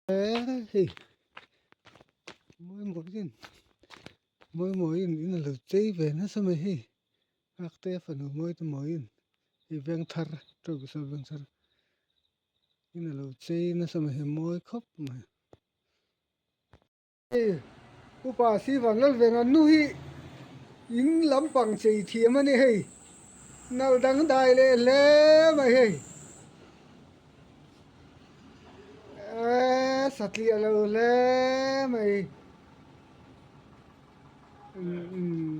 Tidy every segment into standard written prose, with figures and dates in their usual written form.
Hei mawi mawiin mawi mawiin in a lo chei ve nasa mai hei nghakte fanu mawi te mawiin hei vengthar tawlhpahrit vengthar in a lo chei nasa mai hei mawi khawp mai. Hei upa Sivan Lalvenga nu hi in lampang chei thiam a ni hei nalh dang dai leh hle mai hei eee satliah lo hle mai umm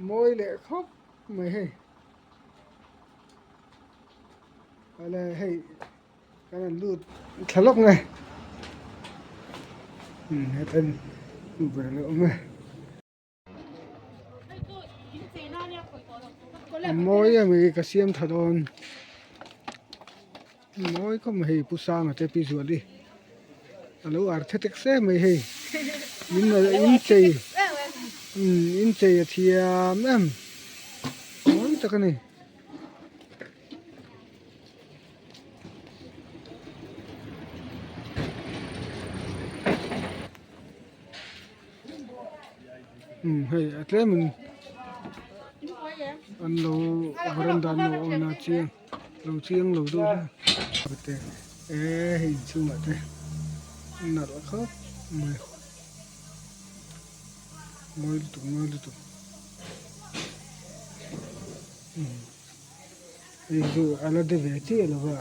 mawi leh khawp mai hei awle hei. Kan han lut thla lawk nge umm hetan ber a lo awm e a mawi em mai ka siam tha dawn mawi khawp mai hei pu sanga te pi zuali a lo ar the tek se mai hei in in chei umm in chei a thiam em mawi tak a ni. Umm hei a tlemin an lo veranda an lo awn a chiang lo chiang lo deuh a te eh hei inchhungah te nalh khawp mai mawi lutuk mawi lutuk. Hei chu a la de ve chiah lo va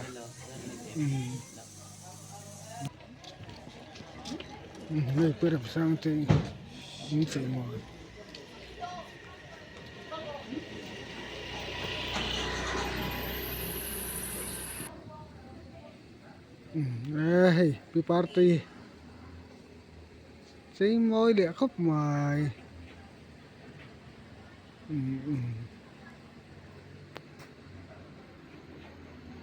hei pawh sang te in chei mawi hei pi party chei mawi leh khawp mai.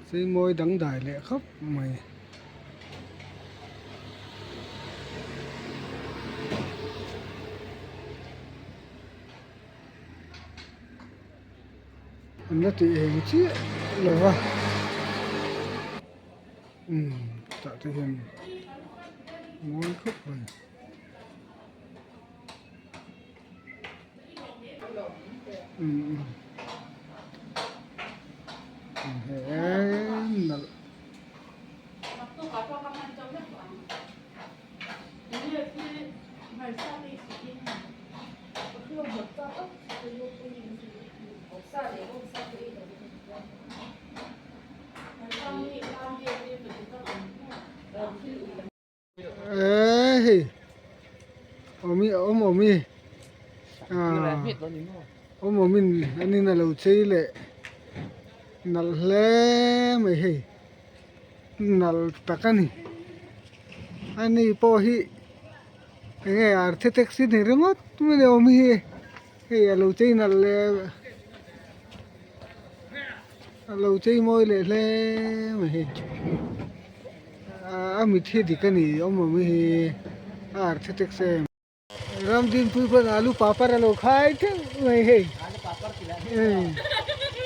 Chei mawi dangdai leh khawp mai. An la tih eng chiah lo va umm tah te hian mawi khawp mai. Eee hei awm hi awm awm hi aaa awm awm in an in a lo chei leh nalh hle mai hei nalh tak a ni ani pawh hi eng nge architect ni ringawt mai a awm hi hei a lo chei nalh leh a lo chei mawi leh hle mai hei. A mit hi dik a ni awm awm hi a architect em Ramdinpui pawn alu papar a lo khai teuh mai hei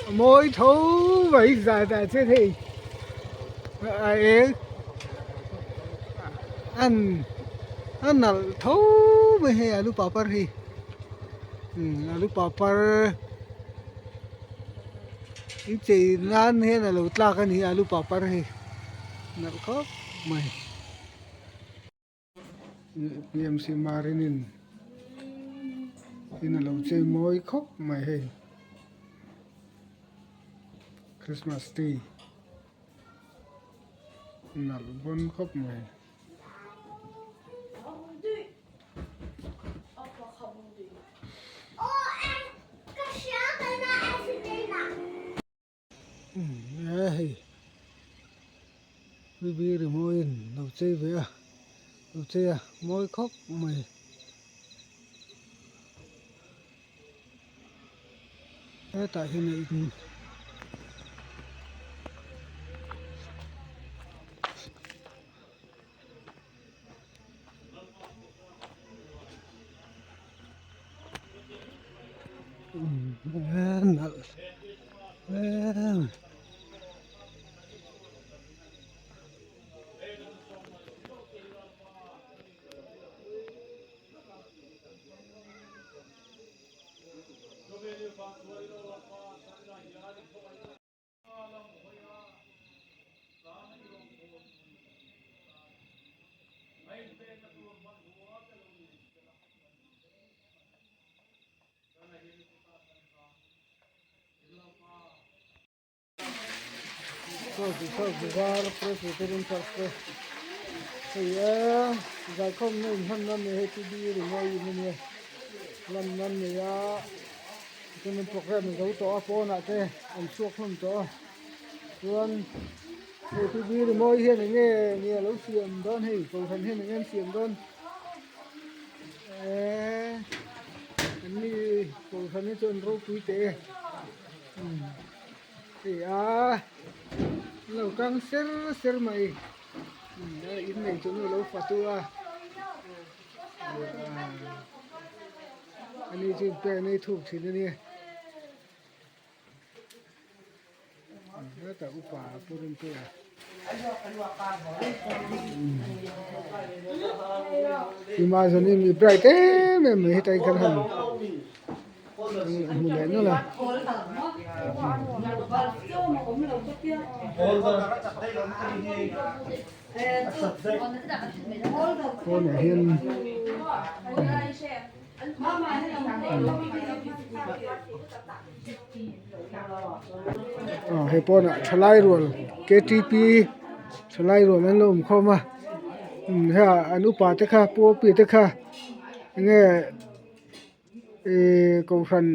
a mawi tho mai zah dah che hei a eng an a nalh tho mai hei alu papar hi alu papar in chei nan hian a lo tlak a ni alu papar hi. Nalh khawp mai. PMC Marinin in a lo chei mawi khawp mai hei. Christmas tree nalh bawn khawp mai. Umm hei bibi rimawiin lo chei ve a lo chei a mawi khawp mai hetah hian a in nalh em. Saw bazar Presbyterian Church te hei e zaikhawmna inhmanna a ni a hei T B rimawi in a nia lanna an nei a chuanin programme a zo tawh a pawnah te an chhuak hlawm tawh a chuan hei T B rimawi hian eng nge ni a lo siam dawn hei kohhran hian eng nge an siam dawn eee an ni kohhran hi chu an ropui teh e Hei a lo kang ser ser mai in nei chu nu lo fatu a ani chu inpek nei thuk thin a nia hetah upa pu Rinpuia Amazon hi mi bright em em mai hetai khan han hmu leh nawlh a. Pawnah hian aw hei pawnah thalai rual K T P thalai rual an lo awm khawm a hei an upa te kha pu a pi te kha enge. Ihh kohhran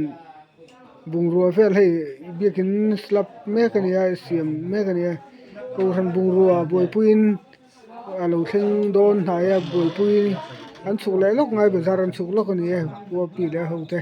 bungrua vel hei biakin slab mek a ni a siam mek a ni a kohhran bungrua buaipuiin a lo thleng dawn hnai a buaipui an chhuk leh lawk ngai bazar an chhuk lawk a ni e khua pi leh ho te.